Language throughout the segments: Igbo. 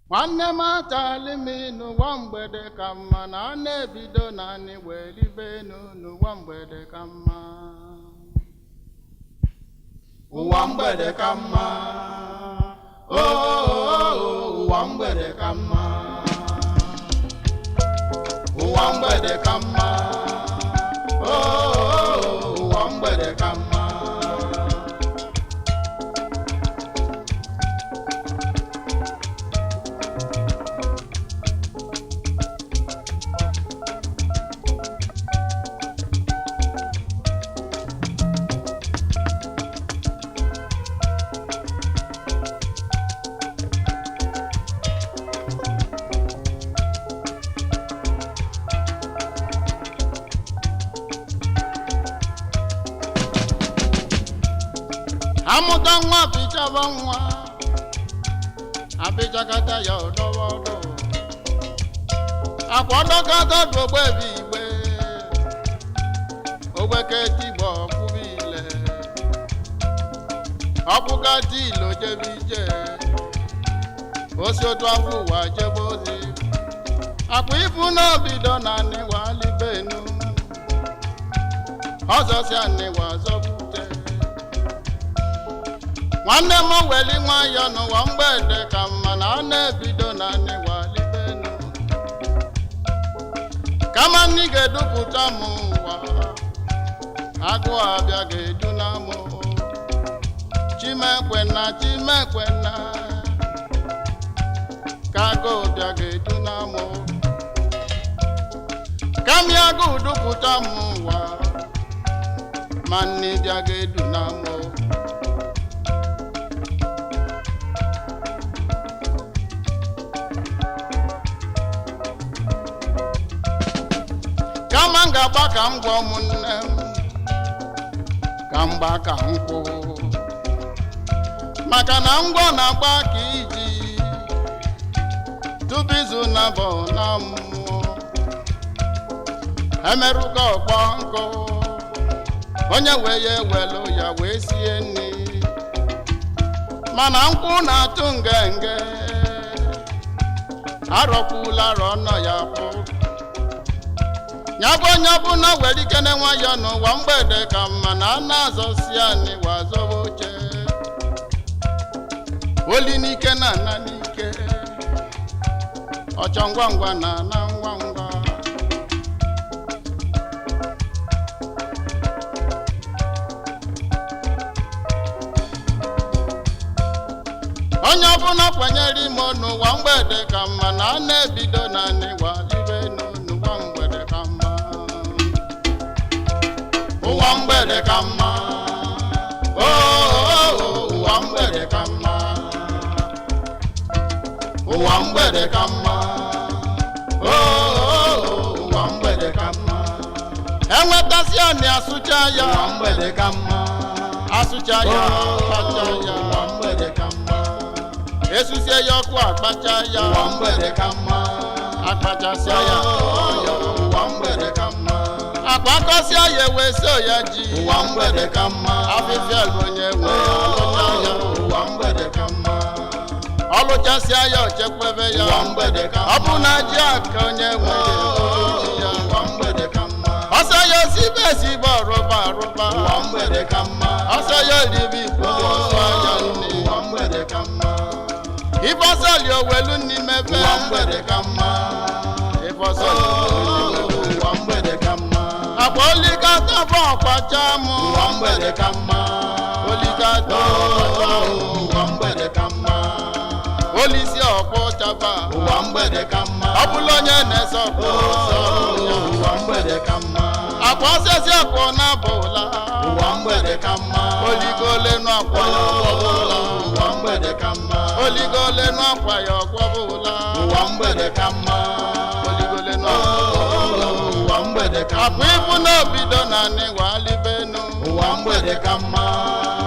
Nwanne m atali m n'ụwa mgbede ka mma na a na-ebido naanị wee libe enu n'ụwa mgbede ka mma. Ụwa mgbede ka mma. Oo, ụwa mgbede ka mma. Ụwa mgbede ka mma. Oo, ụwa mgbede ka mma. Amụta nwa apịchaba nwa, apịchakata ya ọdọwa ọdọ. Akwa ọdọkata dị ogbe ebe igbe, ogbeke tigbo ọkwụba ile. Ọkwụkata ilo jebe ije, osi otu afọ ụwa jebe ozi. Akwa ibu n'obido na anịwa alibenu, ọzọsi anịwa zọbute. Nwanne m weli nwayọ n'ụwa mgbede ka mma na a na-ebido na anịwa libenu. Kama nni ga-edupụta m ụwa, agụụ abịa ga-edu na mụ. Chimekwena, chimekwena, ka agụụ bịa ga-edu na mụ. Kama ya agụụ dupụta m ụwa, ma nni bịa ga-edu na mụ. Kama m ga-agba ka m gwa ụmụnne m ka m gba ka m kwụ, maka na ngwọ na-agba ka iji tupu izu na-abọ na mmụọ emerụka ọkpọ nkụ, onye wee ya ewelu ya wee sie nri, mana nkwụ na-atụ ngenge arọkwula arọ nọ ya pụ. Nyabụ onye ọbụla were ikene nwayọ n'ụwa mgbede ka mma na a na-azọsi anị wa zọba oche. Oli n'ike na ana n'ike, ọchọ ngwa ngwa na ana ngwa ngwa. Onye ọbụla kwenyere ime n'ụwa mgbede ka mma na a na-ebido na anị wa libe n'ụwa mgbede ka mma. Ụwa mgbede ka mma. Oo, ụwa mgbede ka mma. Ụwa mgbede ka mma. Oo, ụwa mgbede ka mma. Enwetasị anị asụcha ya, Ụwa mgbede ka mma. asụcha ya, kpacha ya. Ụwa mgbede ka mma. Esusie ya ọkụ akpacha ya, Ụwa mgbede ka mma. akpachasịa ya. Ụwa mgbede ka mma. Akpa akọsịa ya ewe so ya ji. Ụwa mgbede ka mma. Afịfịa bụ onye nwe ya ọlụcha ya. Ụwa mgbede ka mma. Ọlụchasịa ya ochekwebe ya. Ụwa mgbede ka mma. Ọ bụ na ji aka onye nwe ya eburu ji ya. Ụwa mgbede ka mma. Ọsọ ya osibe esibe ọrụba arụba. Ụwa mgbede ka mma. Ọsọ ya oribe ikpuru ọsọ ya nne. Ụwa mgbede ka mma. Ife ọsọ li owelu n'imebe. Ụwa mgbede ka mma. Ife ọsọ li owelu n'imebe. Ụwa mgbede ka mma. Akwa olikata bụ ọkpacha mụ. Ụwa mgbede ka mma. Olikata ọkpacha mụ. Ụwa mgbede ka mma. Olisi ọkpọ chaba. Ụwa mgbede ka mma. Ọ bụla onye na-ese ọkpọ ọsọ ya. Ụwa mgbede ka mma. Akwa osisi ọkpọ na-abụla. Ụwa mgbede ka mma. Oligolenu akwa ya ọkwọbụla. Ụwa mgbede ka mma. Oligolenu akwa ya ọkwọbụla. Ụwa mgbede ka mma. Oligolenu akwa ya ọkwọbụla. Ụwa mgbede ka Akwa mma. ibu n'obido na anịwa alibenu. Ụwa mgbede ka mma.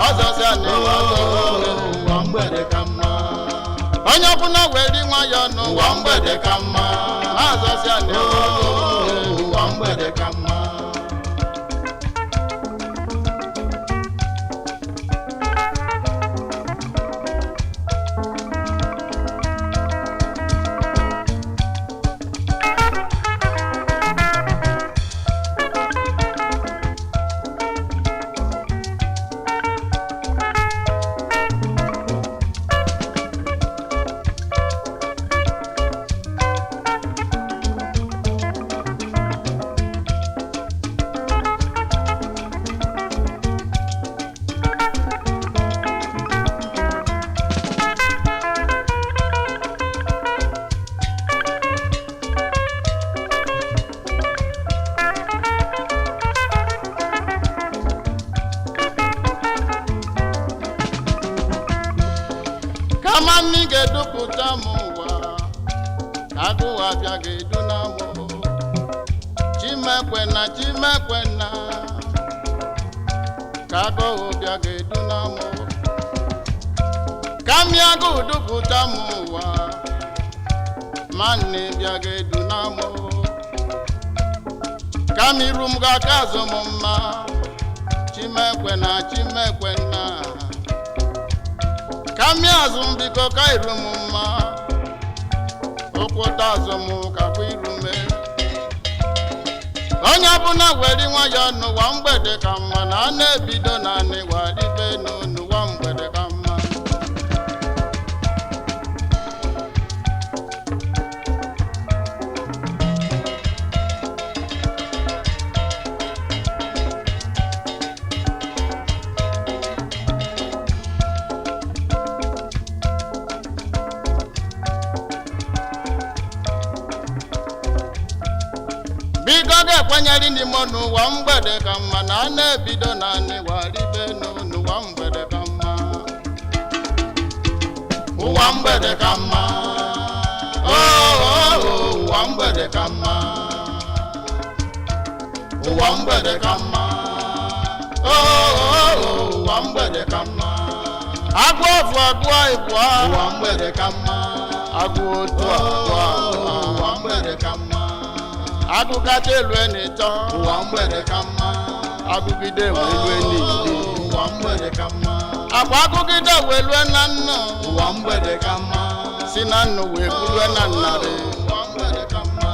Ọzọsi anịwa ọzọbụla. Ụwa mgbede ka mma. Onye ọbụla weri nwayọ n'ụwa Ụwa mgbede ka mma. Azọsi anịwa ọzọbụla. Ụwa mgbede ka mma. Agụụ abịa ga-edu na mụ. Chimekwena, Chimekwena, ka agụụ bịa ga-edu na mụ. Ka mmị agụụ dupụta m ụwa, ma nne bịa ga-edu na mụ. Ka m iru m ga-aka azụ m mma. Chimekwena, Chimekwena, ka mmị azụ m biko ka iru m mma. Okwuta azụ m kakwa iru mee. Onye ọbụla were nwayọọ n'ụwa mgbede ka mma, na a na-ebido naanị waribe n'ụwa mgbede ka mma. Biko ga-ekwenyere n'ime n'ụwa mgbede ka mma, na a na-ebido naanị waribe n'ụwa mgbede ka mma. Ụwa mgbede ka mma. Oh, ụwa mgbede ka mma. Ụwa mgbede ka mma. Oh, ụwa mgbede ka mma. Agụ ọfụ, agụọ ịbụọ. Ụwa mgbede ka mma. Agụ otu, agụọ abụọ. Ụwa mgbede ka mma. Agụ kacha elu n'ịtọ. Ụwa mgbede ka mma. Agụgide wee lue n'ili. Ụwa mgbede ka mma. Akwa agụgide wee lue na nnu. Ụwa mgbede ka mma. Si na nnu wee gulue na nnarị. Ụwa mgbede ka mma.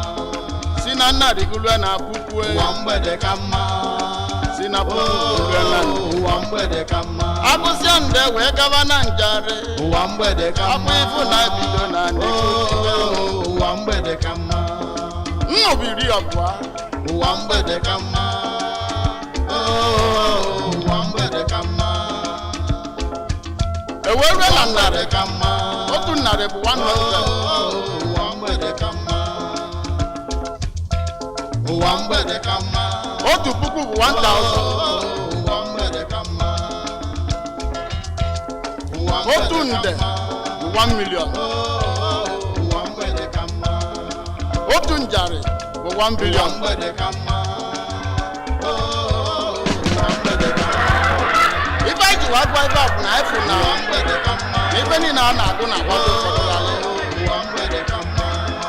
Si na nnarị gulue na puku. Ụwa mgbede ka mma. Si na puku gulue na nde. Ụwa mgbede ka mma. Agụsịa nde wee gaba na njarị. Ụwa mgbede ka Akwa mma. ifu na ebido na ndị. Ụwa mgbede ka mma. Nnụ bụ 20. Ụwa mgbede ka mma. Ụwa mgbede ka mma. Ewee rue na Mgbede 100. ka mma. 100 bụ 100. Ụwa mgbede ka mma. Ụwa mgbede ka mma. 1000 bụ 1000. Ụwa mgbede ka mma. Ụwa mgbede Otu ka nde mma. bụ 1 million. Ụwa mgbede ka mma. Otu njarị bụ 1 Ụwa billion. mgbede ka mma. Ụwa mgbede ka mma. Ife anyị ji wee gụọ ife a bụ na efu na Ụwa mgbede ka mma. na ife niile a na-agụ na-agbado ụfọdụ ghalị. Ụwa mgbede ka mma.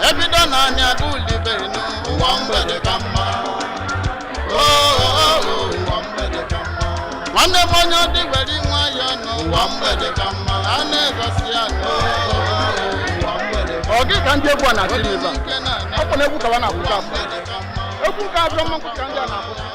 Ebido na anyị agụ ulibe enu. Ụwa mgbede ka mma. Ụwa mgbede ka mma. Nwanne m, onye dị were nwayọọ nụ. Ụwa mgbede ka mma. A na-egosi ya nụ. Ụwa mgbede ka Ọ gị ka ndị egwu a na-atị n'ebe a? ike na-ana. Ọ bụ na egwu ka wa na-akwụcha Ụwa afọ. mgbede ka mma. Egwu nke abụọ mmankwụ ka ndị a na-akwụcha.